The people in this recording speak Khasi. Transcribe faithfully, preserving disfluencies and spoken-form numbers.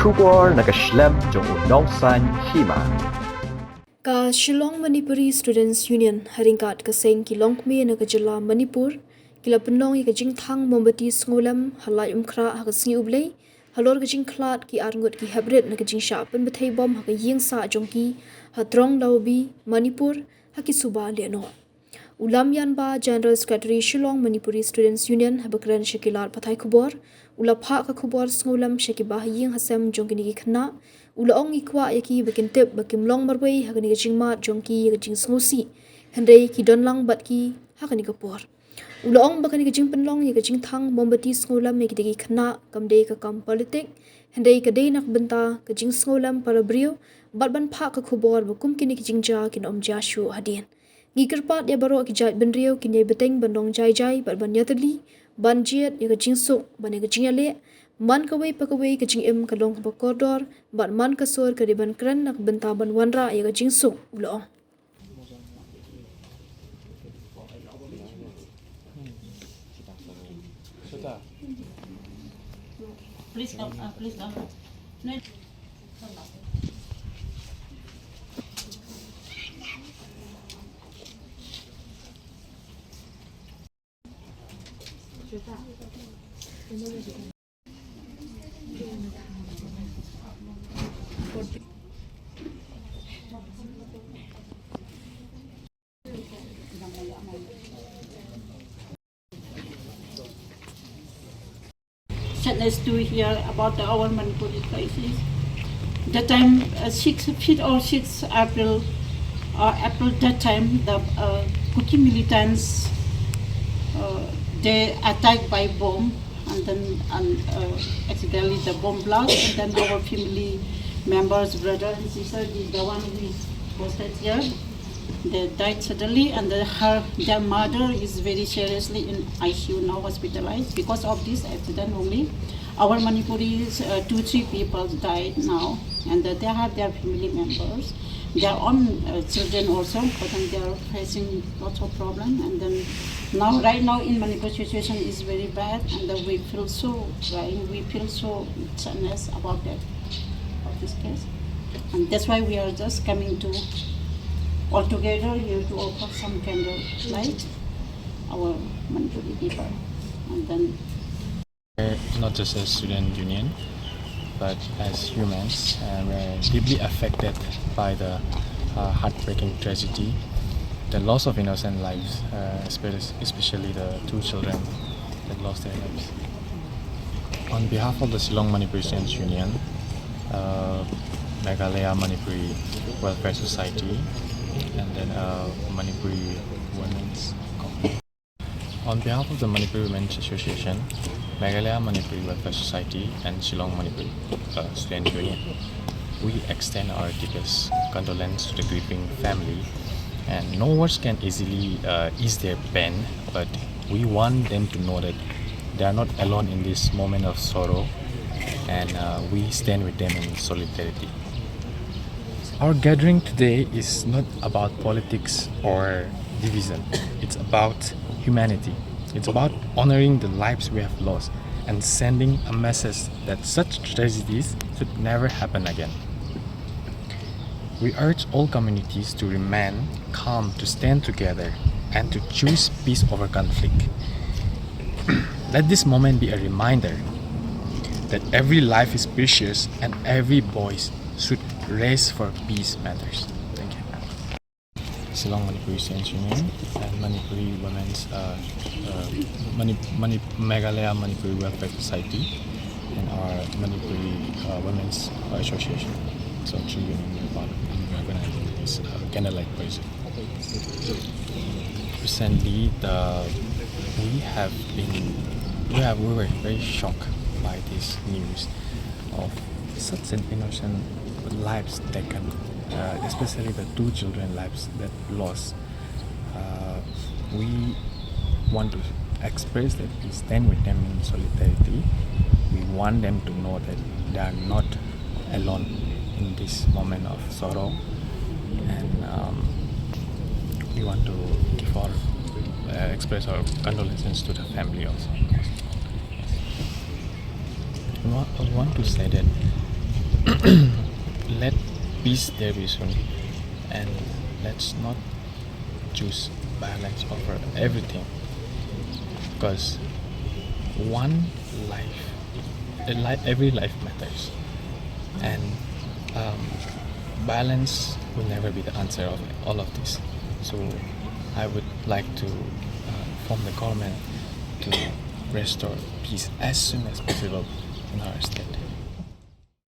Khubor na ka shlem jong u nongsan hima. Ka Shillong Manipuri Students Union ha ryngkat ka seng ki longkmie na ka jylla Manipur ki la pynlong ïa ka jingthang mombati sngewlem ha Laitumkhrah ha ka sngi U Blei halor ka jingkhlad ki arngut ki heprit na ka jingshah pynbthei bom ha ka ïing sah jong ki ha Tronglawbi, Manipur ha ki suba lehnoh. U Lamyanba, General Secretary Shillong Manipuri Students Union, haba kren sha ki lad pathai khubor, u la phah ka khubor sngewlem sha ki bahaïing hasem jong kine ki khynnah. U la ong ngi kwah ïa ki ba kin tip ba kim long marwei ha kane ka jingmad jong ki ïa ka jingsngewsih, hynrei ki don lang bad ki ha kane ka por. U la ong ba kane ka jingpynlong ïa ka jingthang mombati sngewlem ïa kine ki khynnah kam dei ka kam politik, hynrei ka dei na ka bynta ka jingsngewlem para briew bad ban phah ka khubor ba kum kine ki jingjia kin ym jia shuh hadien. Ngi kyrpad ïa baroh ki jaitbynriew kin ïai bteng ban long jai jai bad ban ïatylli, ban jied ïa ka jingsuk, ban ïa ka jingïaleh. Man kawei pa kawei ka jingim ka long kaba kordor bad man ka sur ka dei ban kren na ka bynta ban wanrah ïa ka jingsuk, u la ong. Please come, uh, please come. No. Sadness to hear about the, our Manipuri crisis. That time, uh, six, fifth or sixth April, uh, April, that time, the, uh, Kuki militants, uh, they attacked by bomb, and then, and, uh, accidentally the bomb blast, and then our family members, brother and sister, the, the one who is posted here, they died suddenly, and the, her, their mother is very seriously in I C U now, hospitalized. Because of this accident only, our Manipuris, uh, two, three people died now, and that they have their family members, their own, uh, children also, but then they are facing lots of problem. And then now, right now in Manipur, situation is very bad, and then we feel so crying, we feel so sadness about that, of this case. And that's why we are just coming to all together here to offer some candle light our Manipuri people. And then We're not just a student union, but as humans, uh, we're deeply affected by the, uh, heartbreaking tragedy, the loss of innocent lives, uh, espe-, especially the two children that lost their lives. On behalf of the Shillong Manipuri Students Union, uh, Meghalaya Manipuri Welfare Society, and then, uh, Manipuri Women's Congress. On behalf of the Manipuri Women's Association, Meghalaya Manipuri Welfare Society, and Shillong Manipuri, uh, Student Union, we extend our deepest condolence to the grieving family, and no words can easily, uh, ease their pain, but we want them to know that they are not alone in this moment of sorrow, and, uh, we stand with them in solidarity. Our gathering today is not about politics or division. It's about humanity. It's about honoring the lives we have lost and sending a message that such tragedies should never happen again. We urge all communities to remain calm, to stand together, and to choose peace over conflict. Let this moment be a reminder that every life is precious and every voice should raise for peace matters. Thank you. Shillong Manipuri Students Union and Manipuri Women's, uh, uh, Mani-, Mani-, Meghalaya Manipuri Welfare Society and our Manipuri, uh, Women's Association. So three union we are part of, and we are organizing this, uh, candlelight procession. Recently, the, we have been, we have, we were very shocked by this news of such an innocent lives taken, uh, especially the two children lives that lost. Uh, we want to express that we stand with them in solidarity. We want them to know that they are not alone in this moment of sorrow, and, um, we want to give our, uh, express our condolences to the family also. I wa-, I want to say that Let peace there be soon, and let's not choose violence over everything, because one life, a li- every life matters, and um, violence will never be the answer of all of this. So I would like to uh, form the government to restore peace as soon as possible in our state.